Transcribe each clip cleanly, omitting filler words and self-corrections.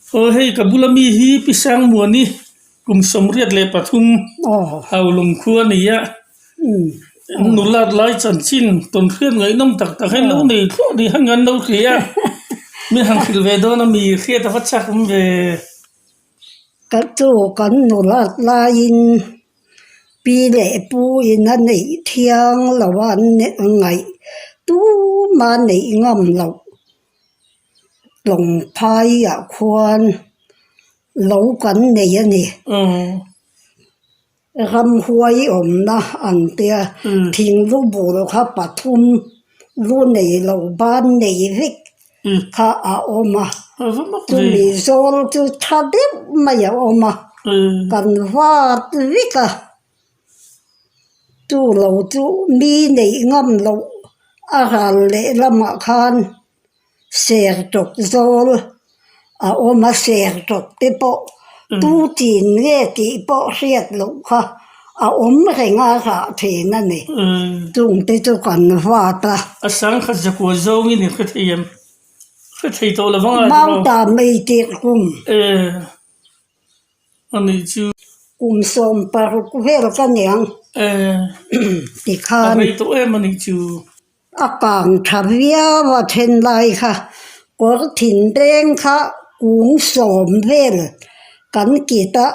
Aw hei ka bula mi hi Pi Sangmuani kum 83 Haulawng khua a ni a, nulat lai chanchin tawnhriat ngaihnawm tak tak hi an lo nei thluah ni khan an lo hria a, min han hrilh ve dawn a mi hriat a va chak awm ve. Ka chu kan nulat laiin Pi leh pu in a neih thiang lo a an ngaih tuma neih ngam loh. Tlawng phaiah khuan lo kan nei a ni. Ramhuai awmna an tia thing lu bul kha pathum lu nei lo ban nei vek kha a awm a. Chumi zawl chu tha deuh mai a awm a kan vat vek a. Chu lo chu mi neih ngam loh a ral leh lamah khan ser tawp zawl a awm a, ser tawp te pawh tu chin nge tih pawh hriat loh kha a awm reng a rah thin a ni. Chung te chu kan vat a. A sangkhat zakua zawngin i hre thei em? Hre thei tawh lo vang a. Mauta mei tirh kum. A nih chu. Kum 16 vel ka niang. Tikhan. A rei tawh em a nih chu. A kang tha viau a then lai kha kawr thin reng kha kung sawm vel kan kit a,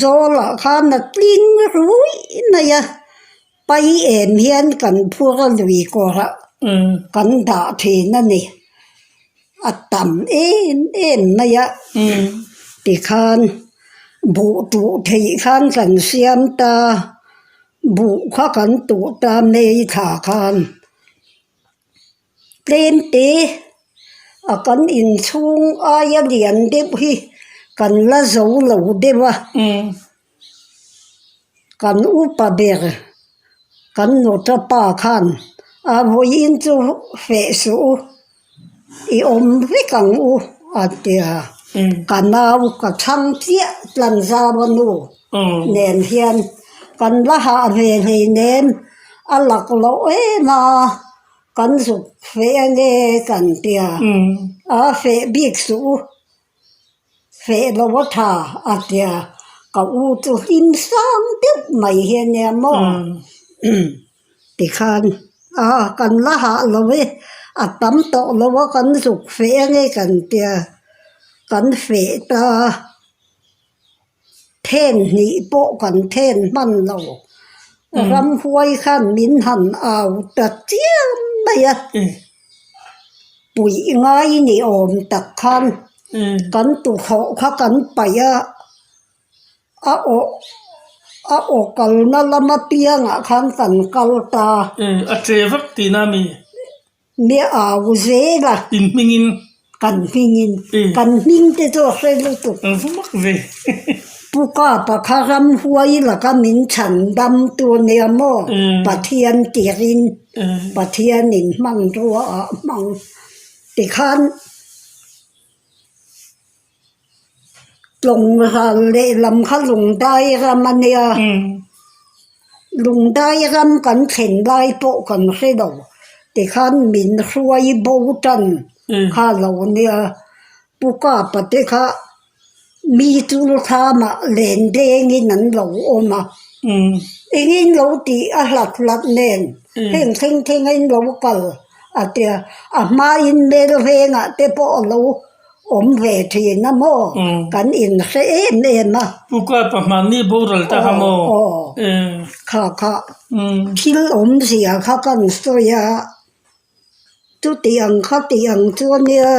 zawlah khan a tling ruih mai a, pai em hian kan phur a lui kawrah kan dah thin a ni. A tam em em mai a, tikhan buh tuh theih khan kan siam ta. Buh kha kan tuh ta mai thla khan tlem te a kan inchhung aia lian deuh hi kan la zo lo deuh a, kan upa ber kan nuta pa khan a vawiin chu feh suh u i awm vek ang u a ti a, ka nau ka chhang chiah tlanzau a nu nen hian kan la hah ve hleinem a lak loh em a kan zuk feh ange kan ti a, a feh bik suh u feh lo a tha a ti a, ka u chu hlim sang deuh mai hi a nia maw tikhan a kan la hah lo e a tam tawh lo a kan zuk feh ange kan ti a, kan feh ta a. Then hnih pawh kan then hman lo. Ramhuai khan min han au ta chiam mai a. Puih ngai ni awm tak khan kan tukhawh kha kan paih a, a awh a aw kalna lama piangah khan kan kal ta. A che vak tihna a mi? Mi au zel a. In hmingin. Kan hmingin. Kan hming te chu a hre lutuk. An va mak ve. Pu Kapa kha ramhuai laka min chhan dam tu nia maw? Pathian tirin Pathianin hmanrua ah hmang tikhan Tlawng ral lehlam kha Lungdai ram a nia. Lungdai ram kan thlen lai pawh kan hre lo. Tikhan min hruai bo tan kha lo nia. Pu Kapa te kha mi chul thlamah len dengin an lo awm a. Engin lo tih a hlat hlat nen heng thleng thleng a in lo kal a tia. A hmain mel vengah te pawh a lo Awm ve thin a maw? Kan inhre em em a. Pu Kapa hmanni boral ta kha maw? Aw, kha kha thil awmzia kha kan sawi a, chuti ang kha ti ang chu a nia,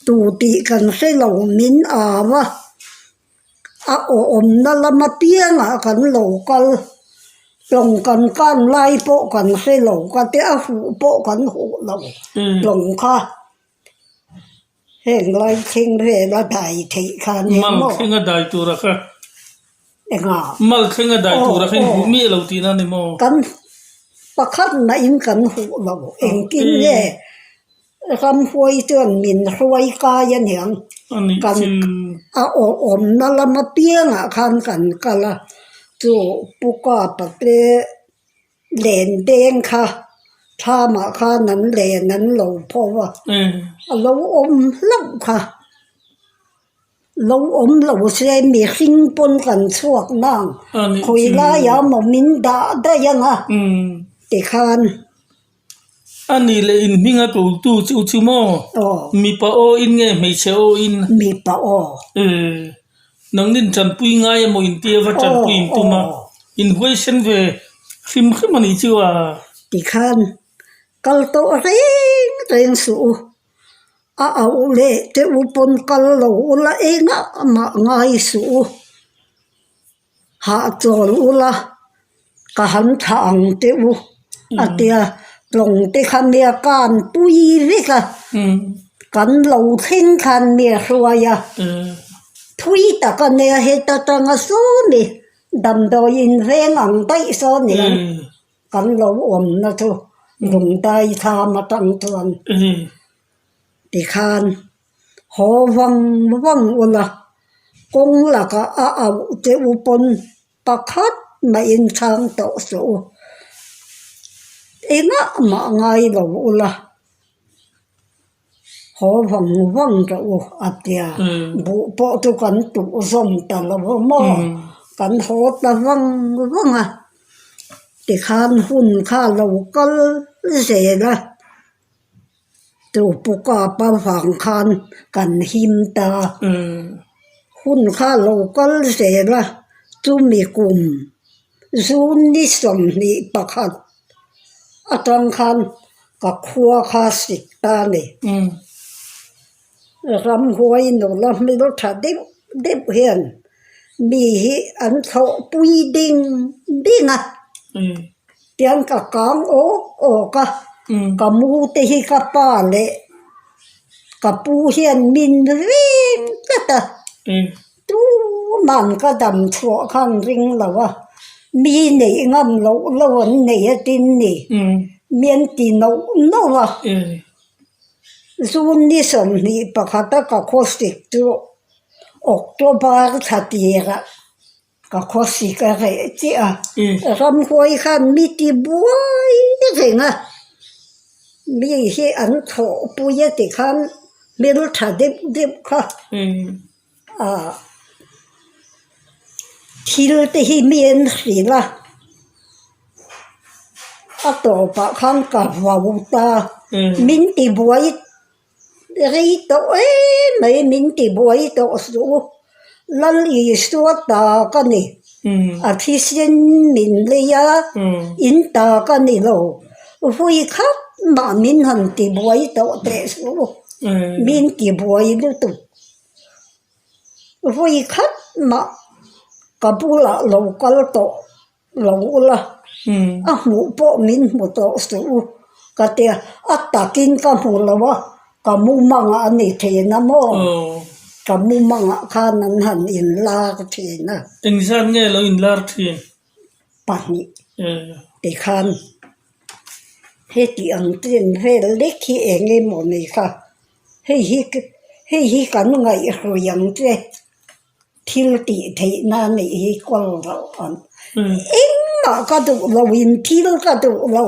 tu tih kan hre lo min au a, a awmna lam apiangah kan lo kal, tlawng kan kan lai pawh kan hre lo ka tia a huh pawh kan huh lo tlawng kha. Heng lai thleng vel a dai theih kha nia maw? Mal thleng a dai tur a kha. Enga? Mal thleng a dai tur a kha in huh miah lo tihna a ni maw? Kan pakhat mah in kan huh lo. Engtin nge ramhuai chuan min hruai kai a niang. Kan a awmna lam apiangah khan kan kal a, chu Pu Kapa te Len deng kha thlamah khan an len an lo pho a, a lo awm hlauh kha. Lo awm lo se mihring pawn kan chhuak nang khawi laiah maw min dah daih ang a tikhan. A nih leh in hming a kotu chu chu maw? Mipa aw in nge hmeichhe aw in? Mipa aw. Nangnin tanpui ngai emaw in tia va tanpui in tum a, in huaisen ve hrim hrim a nih chu a. Tikhan kal tawh reng reng suh u. A auh leh te u pawn kal lo ula engah mah ngai suh u. Hahchawl ula ka han thlah ang te u a tia tlawng te kha nia kan pui vek a kan lo thleng khan nia hruai a thui tak a nia heta tanga sawmi damdawi inveng ang daih sawn nia kan lo awmna chu lungdai thlam atang chuan tikhan. Haw vang vang ula, kawng lakah a auh che u pawn pakhat mahin chhang tawh suh u. Engah mah ngai lo ula, haw vang vang rawh u a tia. Buh pawh chu kan tuh zawm ta lo a maw? Kan haw ta vang vang a, tikhan hun kha a lo kal zel a. Tu pu kapa vang khan kan him ta. Hun kha lo kal zel a, chumi kum June ni 21 atang khan ka khua kha sik ta a ni. Ramhuai nula hmel tha deuh deuh hian mi hi an thlawhpui ding ding a. Tiang ka kang awk awk a, ka mu te hi ka pa leh ka pu hian min reng tlat a, tuman ka dam chhuah khan ring lo a, mi neih ngam loh lo an nei a tin ni, mi an ti noh noh a, June ni 21 a ka khawsik chu October thla tirah. Ka khawsik a reh chiah a, ramhuai khan mi ti buai reng a, mi hi an thawhpui a ti khan hmeltha deuh deuh kha ah thil te hi mi an hrilh a, a tawpah khan ka vau ta, min ti buai. Rei tawh em mai min ti buai tawh suh u. Lal Isua ta ka ni. A thisen min lei a, in ta ka ni lo. Vui khat mah min han ti buai tawh teh suh u. Min ti buai lutuk. Vui khat mah ka bulah lo kal tawh. Lo ula, a hmuh pawh min hmu tawh suh u ka tia, a takin ka hmu lo a, ka mumangah a ni thin a maw? Ka mumangah khan an han inlar thin a. Engzat nge lo inlar thin? Pahnih tikhan heti ang chen vel lek hi eng emaw ni kha, hei hi hei hi kan ngaihruai ang che. Thil tih theihna neih hi kawl rauh ang. Engmah ka duh lo in thil ka duh lo.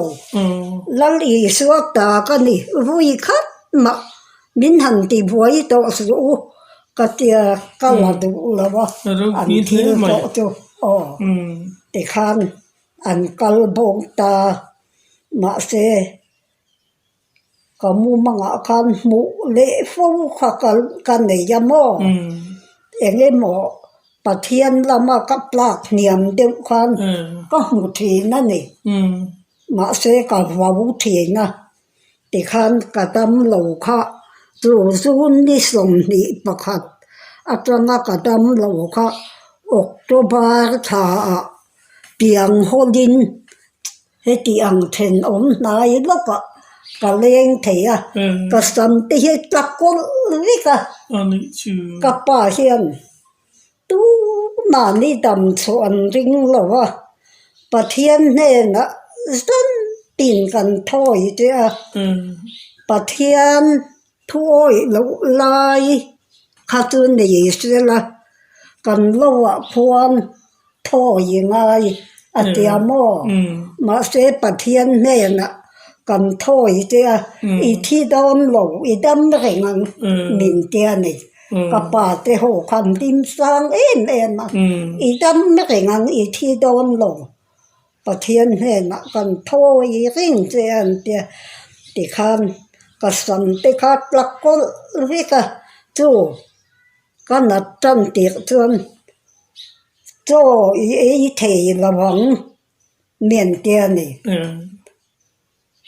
Lal Isua ta ka ni vui khat mah min han ti buai tawh suh u ka tia ka la duh lo a an thil tawh chu aw tikhan an kal bawk ta mahse. Ka mumangah khan hmuh leh fo kha ka nei a maw? Eng emaw Pathian lama ka tlak hniam deuh khan ka hmu thin a ni. Mahse ka vau thin a, tikhan ka dam lo kha chu June ni 21 atanga ka dam lo kha October thlaah piang hawlin Heti ang thenawm hnai lawkah ka leng thei a, ka sam te hi tla kawlh vek a, ka pa hian tumahni dam chhuah an ring lo a, Pathian hnenah zan tin kan thawi che a, Pathian thu awih loh lai kha chu nei sela kan lohah khuan thawi ngai a tia maw? Mahse Pathian hnenah kan thawi che a, i thi dawn lo, i dam reng ang min tia ni. Ka pa te ho khan hlim sang em em a, i dam reng ang i thi dawn lo. Pathian hnenah kan thawi reng che a an tia, tikhan ka sam te kha tla kawlh vek a, chu ka nat tan tirh chuan chaw i ei thei lo ang mi an tia ni.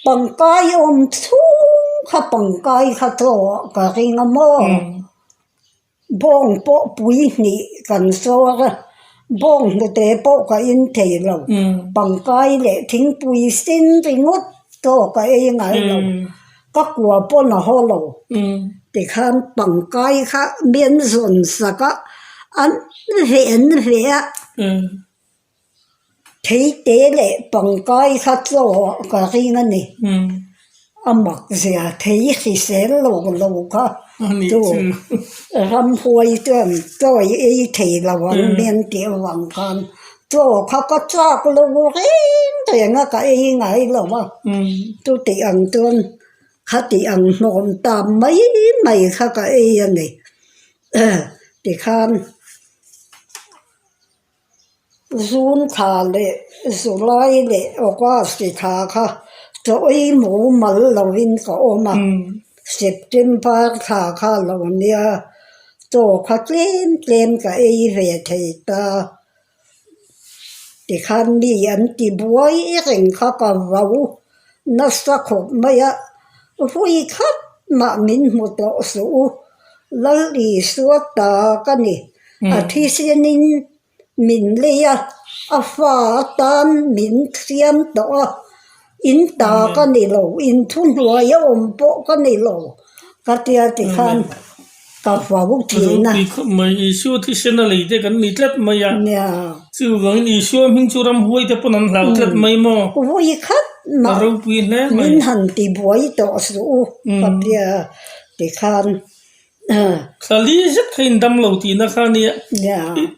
Pangkai awm chhung kha pangkai kha chaw ah ka ring a maw? Bawng pawh pui hnih kan sawr a, bawng hnute pawh ka in thei lo. Pangkai leh thingpui sen ringawt chaw ka ei ngai lo. Ka kua pawn a haw lo. Tikhan pangkai kha mian zawn sak a, an veh an veh a. Theite leh pangkai kha chaw ah ka ring a ni. A mak zia thei hrisel lo lo kha chu ramhuai chuan chaw i ei thei lo ang mian tih avang khan chaw kha ka chak lo reng reng a ka ei ngai lo a. Chutih ang chuan khati ang hnawm ta mai mai kha ka ei a ni. Tikhan. Zun thla leh July leh August thla kha chaw ei mumal lovin ka awm a, September thla kha lo nia chaw kha tlem tlem ka ei ve thei ta. Tikhan mi an ti buai reng kha ka vau nasa khawp mai a, vawi khat mah min hmu tawh suh u, Lal Isua ta ka ni. A thisenin min lei a, a fa atan min siam tawh a, in ta ka ni lo, in thuhnuai a awm pawh ka ni lo ka tia tikhan ka vau thin a. Ropui khawp mai, Isua thisen a lei te kan ni tlat mai a, chuvangin Isua hming chu ramhuai te pawn an hlau tlat mai maw? Vawi khat mah ropui hle mai. Min han ti buai tawh suh u ka tia tikhan. Thla li zet kha in dam lo tihna kha nia.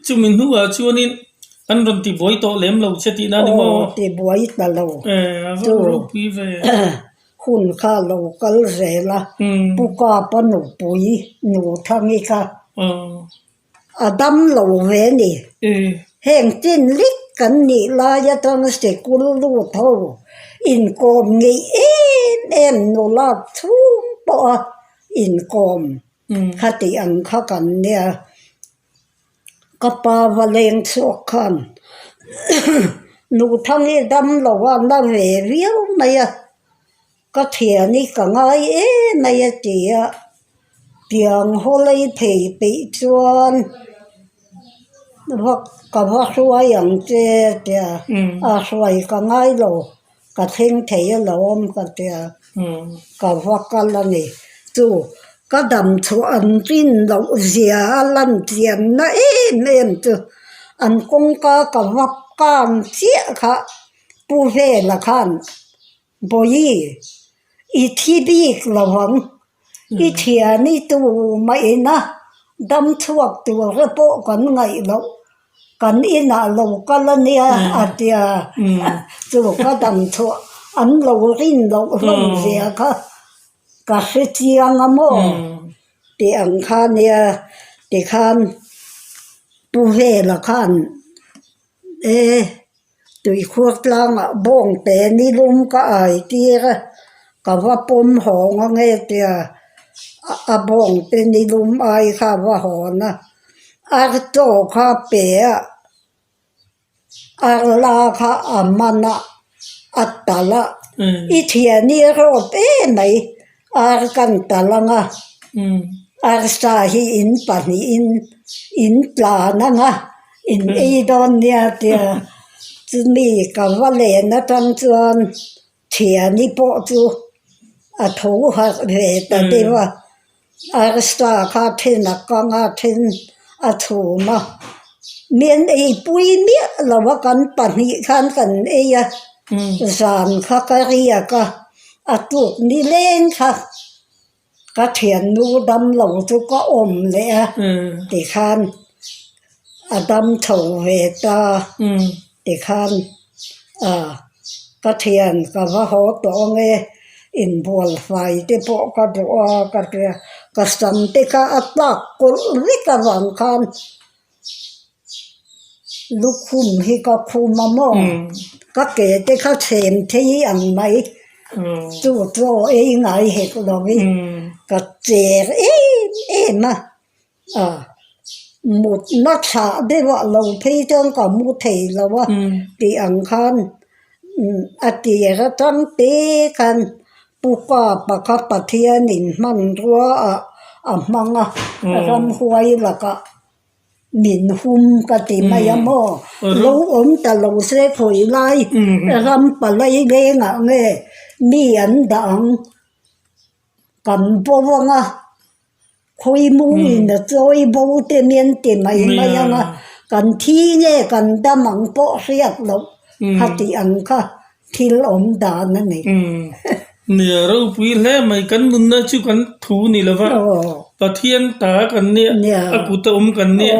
Chumi hnuah chuanin an rawn ti buai tawh lem lo che tihna a ni maw? Aw, ti buai ta lo. A va ropui ve. Hun kha lo kal zel a, Pu Kapa nupui Nuthangi kha a dam lo ve ni. Heng chin lik kan nih lai atang sikul lut ho inkawm ngeih em em nula chhung pawha inkawm kha tih ang kha kan nia. Ka pa va leng chhuak khan Nuthangi dam lo a na ve viau mai a, ka thian hi ka ngai em mai a ti a, tiang haw lei phei peih chuan va ka va hruai ang che a ti a, a hruai ka ngai lo. Ka thleng thei alawm ka tia, ka va kal a ni. Chu ka dam chhuah an rin loh zia a lan chian na em em chu an kawngka ka va kan chiah kha Pu Vela khan Bawihi i thi bik lo ang, i thian i tu mah ina dam chhuak tur pawh kan ngaih loh. Kan inah lo kal a nia a tia chu ka dam chhuah an lo rin loh hlawm zia kha ka hre chiang a maw tih ang kha nia tikhan Pu Vela khan e tuikhuak tlangah bawng te nilum ka ai tir a ka va pawm hawng ange tia a bawng te nilum ai kha a va hawn a. Ar chaw kha pe a, ar la kha a man a, a talh a, i thian hi a rawp em mai, ar kan talh ang a, arsa hi in pahnihin in tlan ang a, in ei dawn nia tia chumi ka va len atang chuan Thiani pawh chu a tho harh ve ta deuh a, arsa kha then a kang a, then a chhum a, mian ei pui miah lo a kan pahnih khan kan ei a, zan kha ka riak a, a tuk nileng kha ka thiannu dam lo chu ka awm leh a tikhan a dam chho ve ta tikhan ah ka thian ka va haw tawh ang e. Inbual fai te pawh ka duh a ka tia, ka sam te kha a tlak kawlh vek avang khan lukhum hi ka khum a maw, ka ke te kha chhem thei ang mai, chu chaw ei ngai hek lo i ka cher em em a. A mutna thlah deuh ah lo phei chuan ka mu thei lo a tih ang khan a tir atang te khan Pu Pa pakhat Pathianin hmanrua ah a hmang a, ramhuai lakah min hum ka ti mai a maw? Lo awm ta lo se khawi lai ram palai lengah nge mi an dah ang kan bo ang a. Khawi mungin a chawi bo te mian ti mai mai ang a, kan thi nge kan dam ang pawh hriat loh kha tih ang kha thil awm dan a ni. Nia ropui hle mai, kan nunna chu kan thu ni lo va, Pathian ta kan nia, a kut a awm kan nia,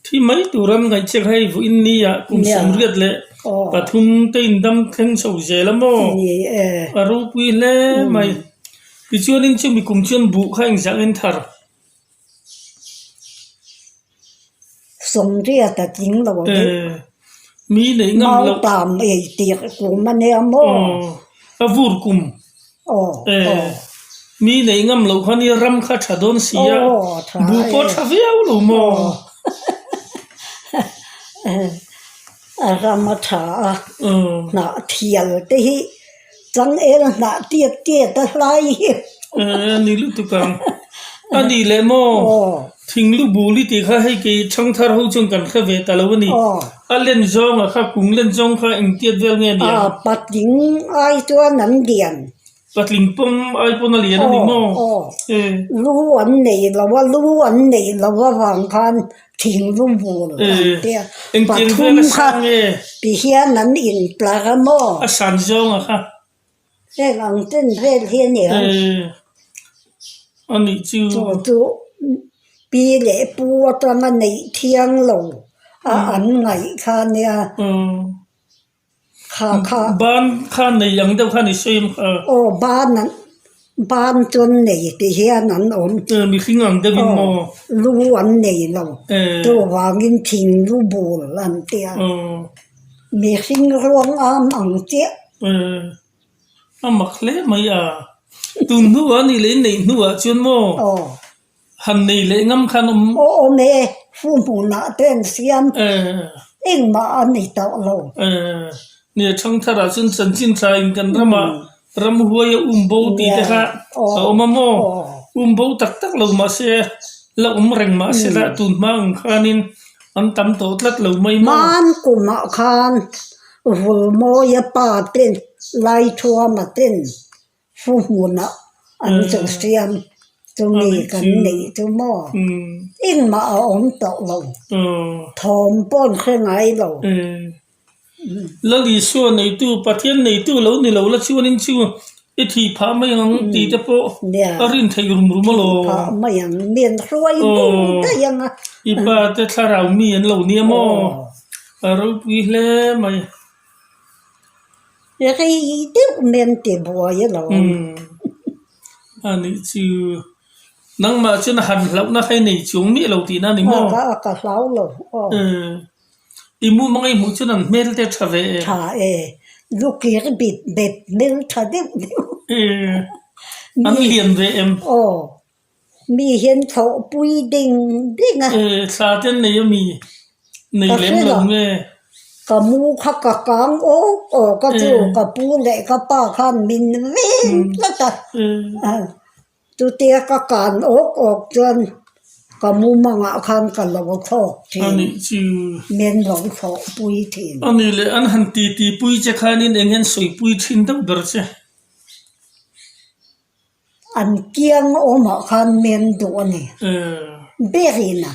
thi mai tur an ngaih che kha hei vawiin nia kum 83 te indam thleng chho zel a maw? A ropui hle mai. Tichuanin chumi kum chuan buh kha engzah ngen thar? 80 a tling lo a deuh. Mi neih ngam loh. Mau tam ei tir kum a nia maw? Aw, a vur kum. Aw, aw. Mi neih ngam loh kha nia ram kha tha dawn si a, buh pawh tha viau lo maw? A ram a tha a, hnah thial te hi Changel hnah tiat tiat a hlai hi. A ni lutuk ang. A nih leh maw? Thinglu bul i tih kha hei kei Thangthar ho chuan kan hre ve ta lo a ni. A len zawnga kha kung len zawng kha eng tiat vel nge ni ang? Patling ai chuan an lian. Patling pawm ai pawn a lian a ni maw? Lu an nei lo a, lu an nei lo avang khan thinglu bul an tia. Engtiang vel a sang nge? Ti hian an intlar a maw? A san zawng a kha. Heng ang ten vel hi a ni ang. A nih chu. Chu chu pi leh pu atanga neih thiang lo a an ngaih kha nia. Kha kha. Ban kha nei ang deuh khan i sawi em kha? Aw ban an ban chuan nei ti hian an awm. Mihring ang deuh in maw? Lu an nei lo. Chuvangin thing lu bul an tia. Mihring ruang am ang chiah. A mak hle mai a. Tun hnuah a nih leh in neih hnuah chuan maw? Han nei leh ngam khan awm. Aw awm e, fu hmunah te an siam. Engmah a ni tawh lo. Nia Thangtharah chuan chanchin tha in kan ramah ramhuai a um bo tih te kha a awm a maw? Um bo tak tak lo mahse la awm reng mahse la tun hma ang khanin an tam tawh tlat lo mai maw? Hman kumah khan Vulmawia pa ten Laithuama ten Fu hmunah an chu siam chu mi kan neih chu maw? Engmah a awm tawh lo. Thawm pawh an hre ngai lo. Lal Isua neitu, Pathian neitu lo ni lo la chuanin chu i thih phah mai ang tih te pawh a rin theih rum rum alawm. Thih phah mai ang, mian hruai bur daih ang a. I pa te thlarau mi an lo nia maw? A ropui hle mai. Rei deuh men ti buai a lo. A nih chu nangmah chuan a han hlauhna kha i nei chuang miah lo tihna a ni maw? Ka ka hlau lo aw. I mumang i hmuh chuan an hmel te tha ve em? Tha e, lukir bit bet hmel tha deuh deuh. An lian ve em? Aw. Mi hian thlawhpui ding ding a. Thla te an nei a mi? Nei lem lo nge? Ka mu kha ka kang awk awk a chu ka pu leh ka pa khan min veng tlat a. Chutia ka kan awk awk chuan ka mu mangah khan ka lo thlawk thin. Min lo thlawhpui thin. A ni leh an han titi pui che khanin eng hian sawipui thin deuh ber che? An kiang awmah khan men duh a ni. Ber in a.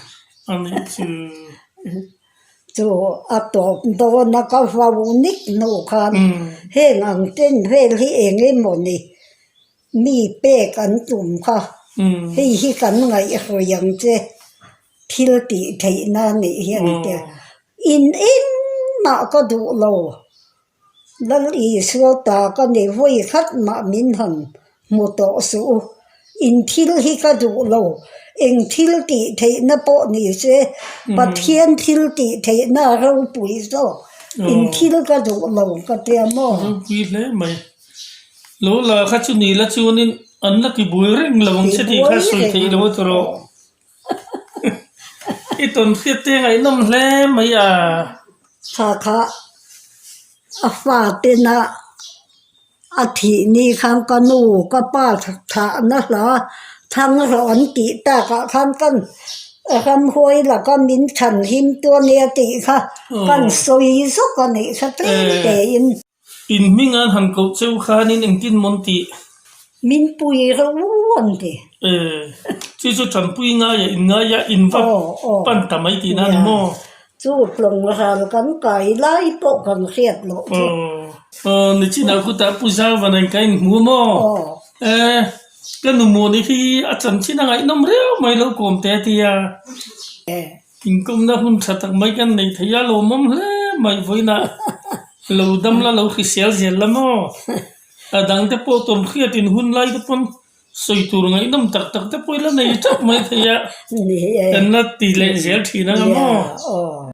Chu a tawp dawn a ka vau nik hnu khan heng ang ten vel hi eng emaw ni mi pek an tum kha hei hi kan ngaihruai ang che thil tih theih na nih hian tia in engmah ka duh lo. Lal Isua ta ka ni vawi khat mah min han hmu tawh suh u. In thil hi ka duh lo, eng thil tih theihna pawh ni se, Pathian thil tih theihna a ropui zawk. In thil ka duh lo ka tia maw? Ropui hle mai. Lo la kha chu ni la chuanin an la ti bui reng lo ang che tih kha sawi theih lo a ti rawh. I tawn hriat te ngaihnawm hle mai a. Kha kha a fatena a thih ni khan ka nu ka pa thahna hla thang rawh an tih takah khan kan ramhuai laka min chhan him tu ania tih kha kan sawi zawk a nih kha tlem tein. In hming an han koh cheu khanin engtin mawn tih? Min pui reuh an ti. E, chu chu tanpui ngaia in ngaia in va pan ta mai tihna a ni maw? Chu tlawng ral kan kai lai pawh kan hriat loh chu. Aw, nichinah khutah Pu Zauva nen ka inhmu maw? E, ka nu Muani hi a chanchin a ngaihnawm riau mai lo kawm te a ti a. Inkawmna hun tha tak mai kan nei thei a, lawmawm hle mai vawiinah lo dam la lo hrisel zel la maw? A dangte pawh tawn hriatin hun lai te pawn sawi tur ngaihnawm tak tak te pawh i la nei teuh mai thei a, kan la ti leh zel thin anga maw?